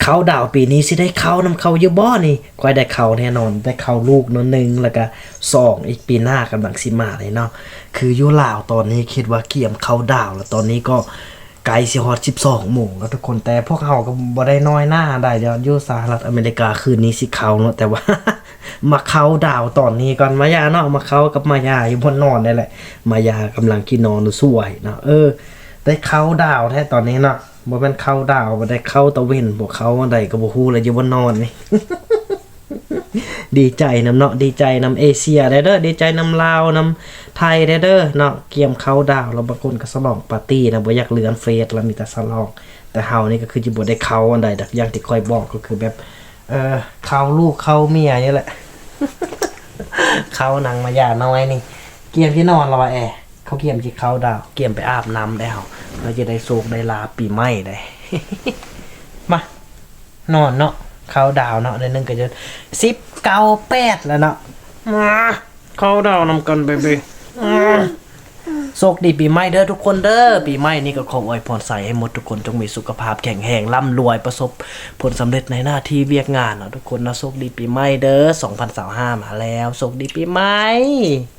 ເຂົ້າດາວປີນີ້ຊິໄດ້ເຂົ້ານຳເຂົາຢູ່ບໍ່ນີ້? ຂ້ອຍໄດ້ເຂົ້າແນ່ນອນ, ໄດ້ເຂົ້າລູກໜ້ອຍໜຶ່ງ ແລ້ວກະສອງອີກປີໜ້າກຳລັງຊິມານີ້ເນາະ. ຄືຢູ່ລາວຕອນນີ້ຄິດວ່າກຽມເຂົ້າດາວແລ້ວ, ຕອນນີ້ກໍໃກ້ຊິຮອດສິບສອງໂມງແລ້ວທຸກຄົນ, ແຕ່ພວກເຮົາກໍບໍ່ໄດ້ນ້ອຍໜ້າໃດເນາະ. ຢູ່ສະຫະລັດອາເມລິກາຄືນນີ້ຊິເຂົ້າເນາະ, ແຕ່ວ່າ ມາເຂົ້າດາວຕອນນີ້ກ່ອນ ມາຢາເນາະ, ມາເຂົ້າກັບມາຢາຢູ່ບ່ອນນອນນີ້ແຫຼະ. ມາຢາກຳລັງກິນນອນສວຍເນາະ. ເອີ ໄດ້ເຂົ້າດາວແທ້ຕອນນີ້ເນາະ, ບໍ່ແມ່ນເຂົ້າດາວ ບໍ່ໄດ້ເຂົ້າຕາເວັນ, ບໍ່ເຂົ້າອັນໃດກໍບໍ່ຮູ້ແຫຼະ ຢູ່ບ່ອນນອນນີ້. ດີໃຈນຳເນາະ, ດີໃຈນຳເອເຊຍແດ່ເດີ, ດີໃຈນຳລາວ ນຳໄທແດ່ເດີເນາະ. ກຽມເຂົ້າດາວແລ້ວ, ບາງຄົນກໍສະຫຼອງປາຕີ້ນະ, ບໍ່ຢາກເລື່ອນເຟສລະ ມີແຕ່ສະຫຼອງ. ແຕ່ເຮົານີ້ກໍຄືຊິບໍ່ໄດ້ເຂົ້າອັນໃດດອກ, ຢ່າງທີ່ຂ້ອຍບອກກໍຄືແບບ ເອີ ເຂົ້າລູກເຂົ້າເມຍນີ້ແຫຼະ. ເຂົ້ານາງມາຢານ້ອຍນີ້. ກຽມຊິນອນແລ້ວວ່າແອ, ເຂົາກຽມຊິເຂົ້າດາວ, ກຽມໄປອາບນ້ຳໄດ້ເຮົາ, ເຮົາຈະໄດ້ໂຊກໄດ້ລາບປີໃໝ່ໄດ້. ມາ ນອນເນາະ, ເຂົ້າດາວເນາະ, ໄດ້ໜຶ່ງກໍຈະສິບ ເກົ້າ ແປດແລ້ວເນາະ. ມາ ເຂົ້າດາວນຳກັນເບເບ. ໂຊກດີປີໃໝ່ເດີທຸກຄົນເດີ. ປີໃໝ່ນີ້ກໍຂໍອວຍພອນໃສ່ໃຫ້ໝົດທຸກຄົນ ຈົ່ງມີສຸຂະພາບແຂງແຮງ, ລ່ຳລວຍ, ປະສົບຜົນສຳເລັດໃນໜ້າທີ່ວຽກງານເນາະທຸກຄົນເນາະ. ໂຊກດີປີໃໝ່ເດີ, ສອງພັນຊາວຫ້າມາແລ້ວ. ໂຊກດີປີໃໝ່.